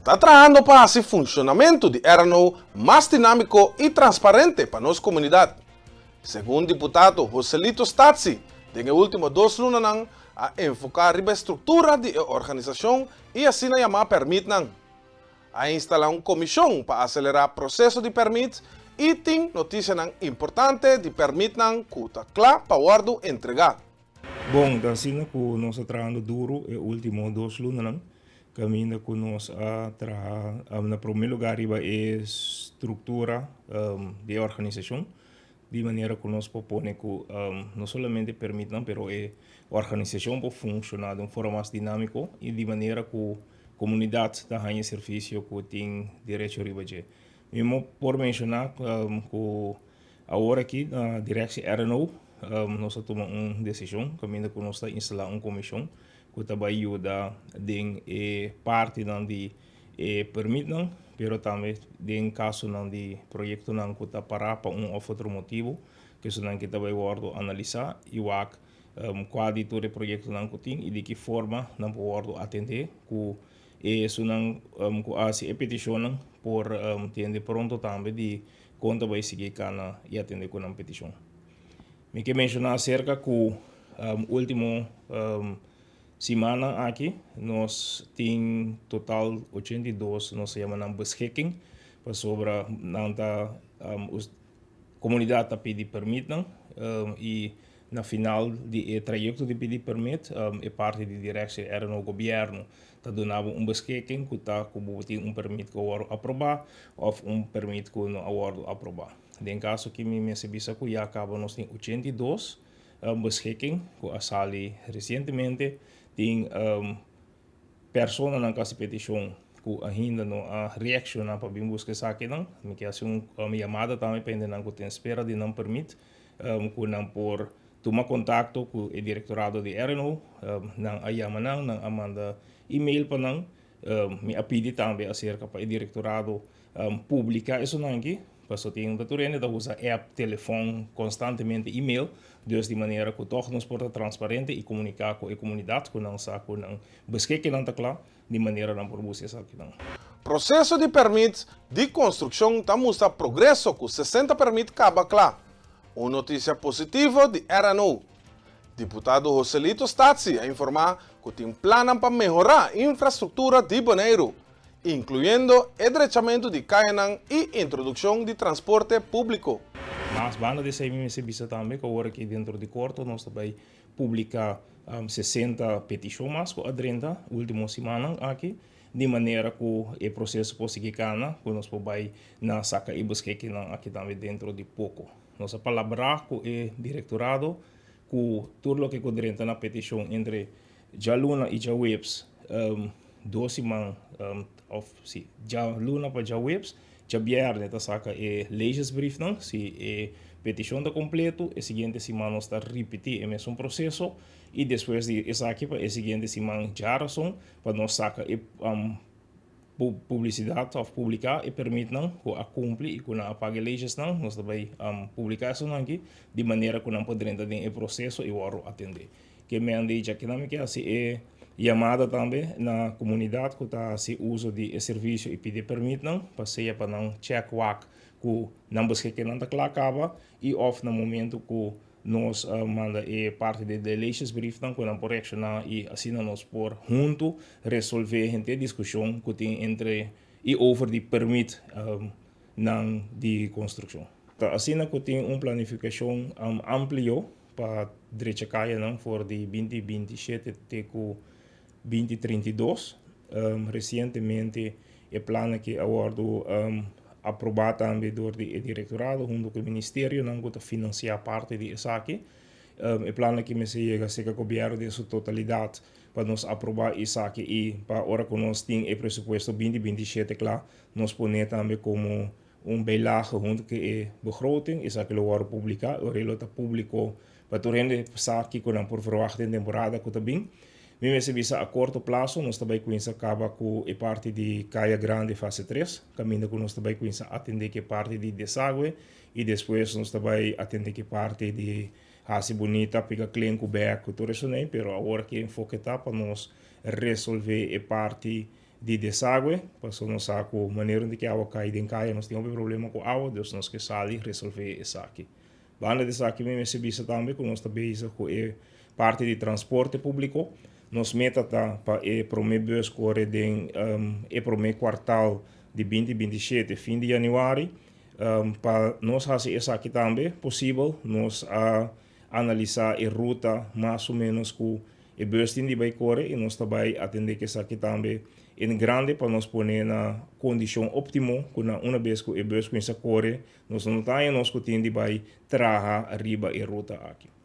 Ta trahando pa hasi funshonamentu di RNO mas dinámiko i transparente pa nos komunidat. Segun diputado Joselito Statie, den e último dos lunanan a enfoká riba e struktura di e organisashon i asina yamá pèrmitnan. A instalá un komishon pa aselerá proseso di pèrmit i tin notisianan importante di pèrmitnan ku ta kla pa wòrdu entregá. Bon, ta asina ku nos a trahando duru e último dos lunanan, kaminda ku nos a traha na promé lugá riba e struktura di e organisashon, di manera ku nos por pone ku no solamente pèrmitnan pero e organisashon por funshoná di un forma mas dinámiko i di manera ku komunidat ta haña e servisio ku tin derecho riba dje. Mi por menshoná ku Awor aki na Directie RNO nos a tuma un desishon kaminda ku nos ta instalá un komishon ku ta bai yuda den e partinan di e permitnan pero tambe den kasonan di proyektonan ku ta pará pa un òf otro motibu ku esonan ke ta bai wòrdu analisá i wak kua di tur e proyektonan ku tin i di ki forma nan por wòrdu atendé ku esunnan ku a hasi e petishonnan por tende pronto tambe di Kon ta bai sigui kana i atende ku nan petishon. Mi ke menshoná aserka ku último simannan aki nos tin total 82 nos ta yama nan beschikking pasobra nan ta komunidat ta pidi pèrmitnan i na final di e trayekto di pidi pèrmit e parti di direktie RNO gobièrnu Ta duna bo un beschikking ku ta ku bo tin un permit ku a wòrdu aprobá òf un permit ku no a wòrdu aprobá. Den kaso aki mi mester bisa ku ya kaba nos tin 82 beschikking ku a sali resientemente. Tin personanan ku a hasi petishon ku ainda no a reakshoná pa bin buska esakinan. Mi ke hasi un yamada tambe pa hendenan ku tin spera di nan permit ku nan por Tuma kontakto ku e direktorado di RNO, nan a yama nan, nan a manda email pa nan. Mi a pidi tambe aserka pa e direktorado publiká esunnan aki, pasobra tin ta tur hende ta usa app, telefòn, konstantemente email, dus di manera ku tòg nos por ta transparente i komuniká ku e komunidat ku nan sa ku nan beskekinan ta kla, di manera nan por buska esakinan. Proseso di pèrmit di konstrukshon ta mustra progreso ku 60 pèrmit kaba kla. Un notisia positivo di RNO. Diputado Joselito Statie a informá ku tin plannan pa mehorá infrastruktura di Boneiru, inkluyendo e drechamentu di kayanan i introdukshon di transporte públiko. Mas banda di esei mi mester bisa tambe ku awor aki dentro di korto nos ta bai publiká 60 petishon mas ku a drenta último simannan aki. Di manera ku e proseso por sigui kana, ku nos por bai na saka e buskekinan aki tambe dentro di poko. Nos a palabrá ku e direktorado ku tur loke ku drenta na petishon entre djaluna i djaweps, dos siman òf si, djaluna pa djaweps, djabièrnè ta saka e legesbriefnan. Si e petishon ta kompleto, e siguiente siman nos ta ripití e mesun proseso i despues di esaki pa e siguiente siman djarason Pa nos saka e publisidat òf publiká e permitnan ku a kumpli i ku nan a paga e leyesnan, nos ta bai publiká esunnan aki di manera ku nan por drenta den e proseso i wòrdu atendé. Ke men di djakinan mi ke hasi e yamada tambe na komunidat ku ta hasi uso di e servisio i pidi e permitnan pa sea pa nan chèk wak ku nan beskiknan ta kla kaba i òf na momentu ku Nos a manda e parti di de leesjesbriefnan ku nan por reakshoná i asina nos por huntu resolvé henter diskushon ku tin entre i over di permit nan di konstrukshon. Ta asina ku tin un planifikashon amplio pa drecha kayanan for di 2027 te ku 2032. Resientemente e plan aki a wòrdu aprobá tambe dor di e direktorado huntu ku e ministerionan ku ta finansiá parti di esaki. E plan aki mester yega serka gobièrnu den su totalidat pa nos aprobá esaki i pa ora ku nos tin e presupuesto 2027 kla nos pone tambe komo un bijlage huntu ku e begroting. Esaki lo wòrdu publiká, ora e lo ta públiko Pa tur hende sa kiko nan por verwagt den temporada ku ta bin. Mi mester bisa a korto plaso nos ta bai kuinsa kaba ku e parti di Kaya Grandi fase tres, kaminda ku nos ta bai kuinsa atende ku e parti di desagwe i despues nos ta bai atende ku e parti di hasi bunita, pika klen ku bek ku tur esonei, pero awor ki enfoke ta pa nos resolve e parti. di desagüe, paso nos sa ku manera di ku awa kai den kaya nos tin hopi problema ku awa, dus nos ke sali resolvé esaki. Banda di esaki mi mester bisa tambe ku nos ta bezig ku e parti di transporte públiko. Nos meta ta pa e promé bus kore den e promé kuartal di 2027, fin di yanüari. Pa nos hasi esaki tambe posibel, nos a analisá e ruta mas o ménos ku e bus tin di bai kore i nos ta bai atendé ku esaki tambe en grande pa nos pone na kondishon óptimo ku na una bes ku e bus kuminsá kore nos no ta haña nos ku tin di bai traha riba e ruta aki.